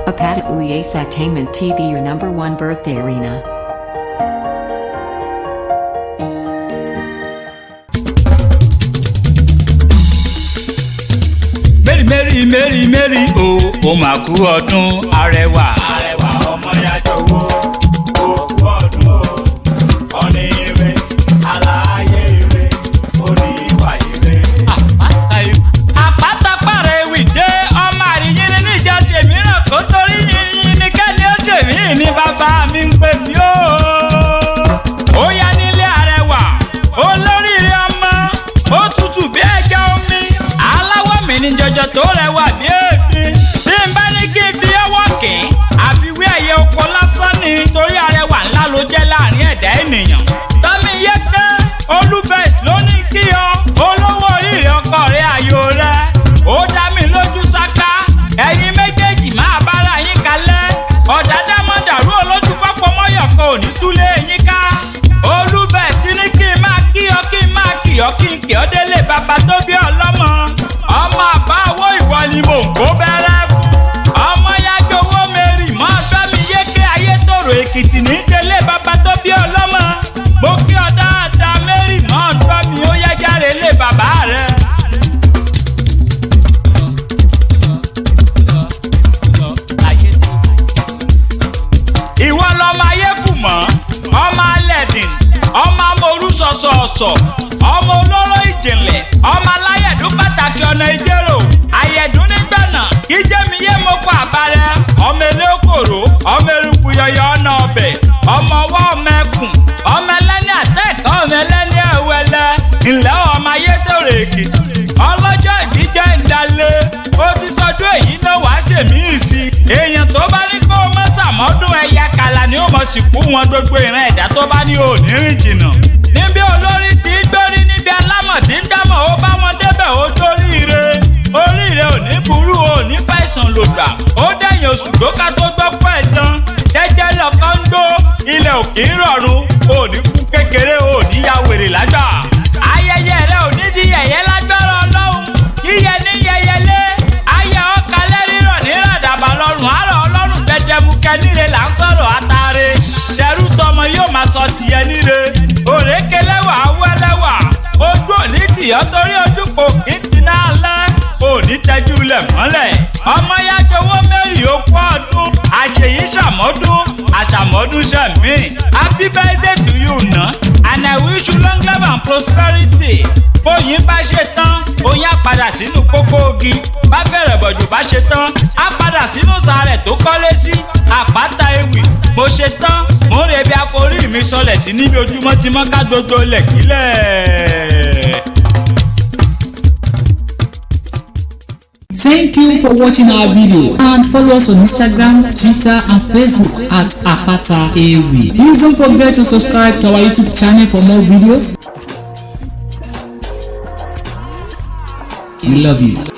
Apata Uyes Attainment TV, your number one birthday arena. Mary, Mary, Mary, Mary o, ó mà kú ọdún, arẹwà. Arẹwà ọmọ yàjọwọ́, òkú ọdún o, ọ̀nì ire, aláyé ire, oníwà ire. Àpáta pàrọ̀ ewì dé, ọmọ àríyìn ní ìjà tèmíràn kó torí yìnyín ní kẹ́ni ó tèmí ní bàbá mi ń pè mí o. Ó yá nílé arẹwà, olóríire ọmọ, ó tutù bí ẹja omi, aláwọ̀ mi ní jọjọ tó rẹwà bí èéfín. Bí n bá ní kí n fi ọwọ́ kì í, àfiwé ẹyẹ oko lásán ni, torí arẹwà ńlá ló jẹ́ láàrin ẹ̀dá ènìyàn. Tọ́mi yé pé Olúbẹ̀s ló ní kí ọ, olówó orí rẹ, ọkọ rẹ, ayò rẹ. Ó dá mi lójú sáká, ẹ̀yin méjèèjì máa bára yín kalẹ̀. Ọ̀dàdá mọ́ dàrú olójú pápọ̀ mọ́yọ̀kọ òní túlé yín ká. Olúbẹ̀s ní kí n máa kí ọ, kí n máa kí ọ, kí n kí ọ délé bàbá tó bí ọlọ́mọ. Ọmọ àbá owó ìwọ ni mò ń kó bẹ́rẹ́ fún. Ọmọ yájọwọ́ Mary mọ́ fẹ́mi yéké ayétòrò Èkìtì ní délé bàbá tó bí ọlọ́mọ. Mo kí ọ dáadáa, Mary mọ́ gbọ́ mi, ó yá járe lé bàbá rẹ. Ìwọ lọmọ ayé kù mọ́, ọmọ alẹ́dìn, ọmọ amorú sọ̀sọ̀ọ̀sọ̀, ọmọ olóró ìjìnlẹ̀, ọmọ aláyẹ̀dún pàtàkì ọ̀nà ìjérò àyẹ̀dún nígbànà kíjẹ́miyé mo kọ àbárẹ́, ọmọ elékòrò, ọmọ eruku yọyọ ọ̀nà ọbẹ̀, ọmọ ọwọ́, ọmọ ẹkùn, ọmọ ẹlẹ́ni àtẹ̀kọ́, ọmọ ẹlẹ́ni ẹ̀wẹ̀lẹ̀ ńlẹ́, ọmọ ayédèrè Èkìtì. Ọlọ́jọ́ ìbíjẹ́ ìdálé, ó ti sọdún èyí náà, wàá ṣèmí ìsì. Èèyàn tó bá ní kó o mọ́ sàmọ́dún, ẹ̀yà kàlà ni ó mọ̀ sìnkú wọn. Gbogbo ìran ẹ̀dá tó bá ní òní rìn jìnnà. Níbi olórí ti ń gbórí, níbi alámọ̀ tí ń dámọ̀, ó bá wọn débẹ̀, ó dóríire. Oríire ò ní burú, ò ní fàìsàn lògbà. Ó dẹ̀yìn oṣù gbóká tó gbọ́ pọ̀ ẹ̀dán. Jẹ́jẹ́ lọ́kàn ń gbó, ilẹ̀ òkè ń rọ̀rùn, ò ní kú kékeré, ò ní ya wèrè lágbà. Ayẹyẹ rẹ ò ní di yẹ̀yẹ́ lágbára Ọlọ́run. Yíyẹ ní yẹyẹlé, ayẹ ọkàlẹ́ rírọ̀ ní ràdàbà lọ́rùn, àárọ̀ Ọlọ́run gbẹdẹmukẹ níre là ń sọ̀rọ̀ àtàrẹ. Tẹrú tọmọ yóò máa sọ tìyẹ níre. Òrékelẹ́wà awẹ́lẹ́wà, ojú òní tìyọ́ torí ojú kò kí n ti náà lẹ́. Òní tẹ́jú lẹ̀ mọ́lẹ̀. Ọmọ yájọwọ́ Mary, okú ọdún, àṣeyí ṣàmọ́dún, àṣàmọ́dún ṣẹ̀mí. Happy birthday to you ná, and I wish you long life and prosperity. Bóyin bá ṣe tán, oyin á padà sínú kókó ogi. Bá fẹ̀rẹ̀ bọ̀jù bá ṣe tán, á padà sínú sàárẹ̀ tó kọ́lé sí. Àpáta ewì, mo ṣe tán, mo ń rebi àforí mi sọlẹ̀ sí níbi ojúmọ́ tí mọ́ ká gbogbo lẹ̀ kílẹ̀. Thank you for watching our video and follow us on Instagram, Twitter and Facebook at Apata Ewi. Please don't forget to subscribe to our YouTube channel for more videos. We love you.